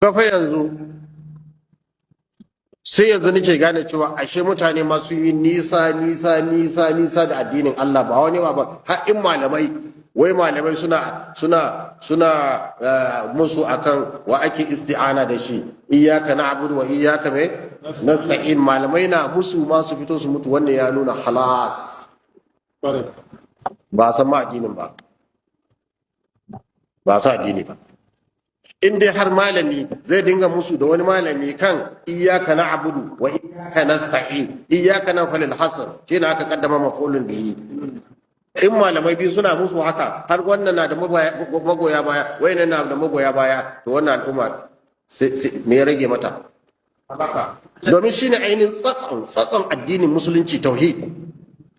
Kafa yanzu sai yanzu nake gane cewa ashe mutane ma sun yi nisa, nisa, nisa, nisa da addinin Allah. Ba wani ba, har in malamai, wai malamai suna musu akan wa ake isti'ana da shi, iyyaka na'budu wa iyyaka mai nasta'in. Malamai na musu ma su fito su mutu. Wannan ya nuna halas ba san ma addinin ba, ba sa addini ba. In dai har malami zai dinga musu da wani malami kan iyyaka na'budu wa iyyaka nasta'in, iyyaka na falil hasr shi ne aka kaddama maf'ulun bihi. In malamai biyu suna musu haka, har wannan na da magoya baya, wayannan na da magoya baya, to wannan al'umma me ya rage mata? Domin shine ainihin tsatson addinin Musulunci, tauhid.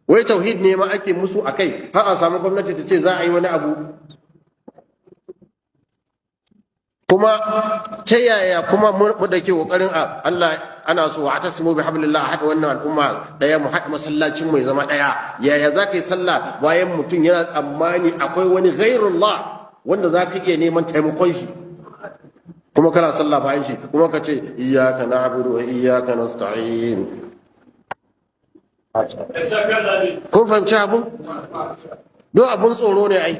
Wai tauhid ne ma ake musu akai, har a samu gwamnati ta ce za a yi wani abu. Kuma ta yaya kuma mu da ke kokarin a Allah ana so wa atasimu bi hablillah, haɗa wannan al'umma daya, mu haɗa masallacin mu ya zama daya. Yaya za ka yi sallah bayan mutum yana tsammani akwai wani ghairullah wanda za ka iya neman taimakon shi, kuma kana sallah bayan shi, kuma ka ce iyyaka na'budu wa iyyaka nasta'in? Kun fahimci abu? Don abun tsoro ne ai,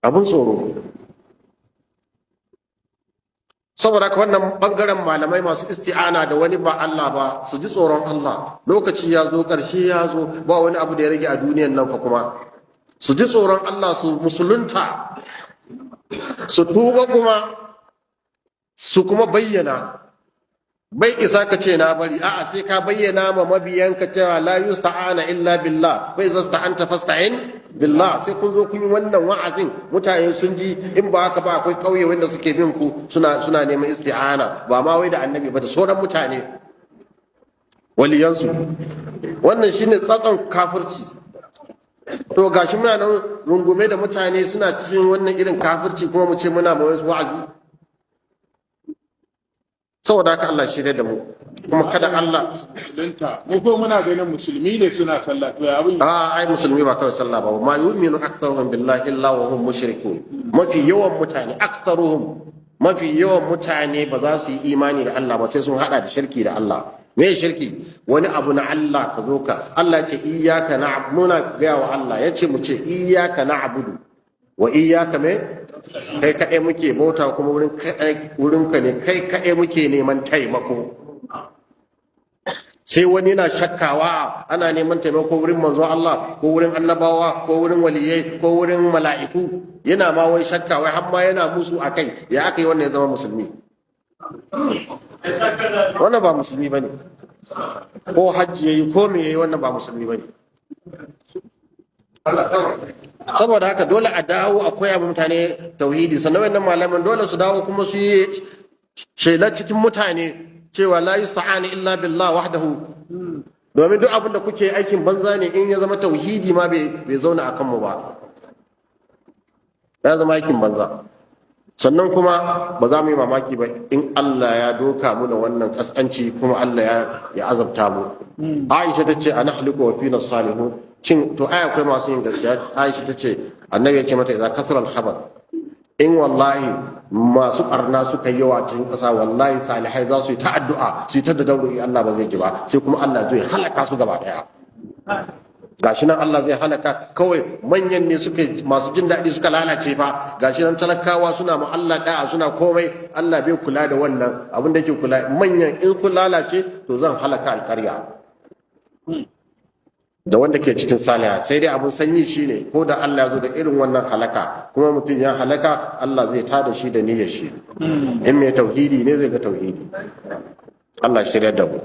abun tsoro. Saboda haka wannan bangaren malamai masu isti'ana da wani ba Allah ba, su ji tsoron Allah. Lokaci ya zo, ƙarshe ya zo, ba wani abu da ya rage a duniyan nan fa. Kuma su ji tsoron Allah, su musulunta, su tuba, kuma su kuma bayyana. Bai isa ka ce na bari, a'a, sai ka bayyana ma mabiyanka cewa la yusta'ana illa billah, fa iza sta'anta fasta'in billah. Sai kun zo kun yi wannan wa'azin, mutane sun ji. In ba haka ba, akwai kauye wanda suke bin ku, suna neman isti'ana, ba ma wai da Annabi ba, da sauran mutane waliyansu. Wannan shine tsatson kafirci. To gashi muna nan rungume da mutane suna cikin wannan irin kafirci, kuma mu ce muna ma wasu wa'azi. Saboda haka Allah shirya da mu, kuma kada Allah Musulunta, mu ko muna ganin musulmi ne suna sallah, to ya abin? A ai musulmi ba kawai sallah ba. Ma yu'minu aktharuhum billahi illa wa hum mushrikun. Mafi yawan mutane, aktharuhum, mafi yawan mutane ba za su yi imani da Allah ba sai sun hada da shirki da Allah. Me shirki? Wani abu na Allah ka zo ka, Allah ce iyyaka na'budu, muna gaya wa Allah, yace mu ce iyyaka na'budu wa iyyaka me, kai kaɗai muke bauta, kuma wurin wurinka ne kai kaɗai muke neman taimako. Sai wani yana shakkawa ana neman taimako wurin manzo Allah, ko wurin annabawa, ko wurin waliyai, ko wurin mala'iku. Yana ma wai shakka, wai har ma yana musu akai. Ya aka yi wannan ya zama musulmi? Wannan ba musulmi bane. Ko hajji yayi ko me yayi, wannan ba musulmi bane. Saboda haka dole a dawo a koya wa mutane tauhidi. Sannan wannan malaman dole su dawo kuma su yi shela cikin mutane cewa la yusta'ani illa billah wahdahu, domin duk abin da kuke aikin banza ne in ya zama tauhidi ma bai zauna a kanmu ba, ya zama aikin banza. Sannan kuma ba za mu yi mamaki ba in Allah ya doka muna wannan kaskanci, kuma Allah ya azabta mu. Aisha ta ce, anahliku wa fina salihun? Shin to ai akwai masu yin gaskiya? Aisha ta ce, Annabi ya ce mata, idza kasara al-khabar, in wallahi masu barna suka yi yawa cikin ƙasa, wallahi salihai za su yi ta addu'a, su yi ta da Allah ba zai ji ba, sai kuma Allah zai halaka su gaba daya. Gashi nan Allah zai halaka kawai. Manyan ne suka masu jin daɗi suka lalace fa. Gashi nan talakawa suna ma Allah da'a, suna komai, Allah bai kula da wannan. Abin da yake kula, manyan. In kun lalace, to zan halaka alƙarya da wanda ke cikin saliha. Sai dai abin sanyi shine, ko da Allah ya zo da irin wannan halaka, kuma mutum ya halaka, Allah zai tada shi da niyyar shi. In mai tauhidi ne, zai ga tauhidi. Allah shirya da mu.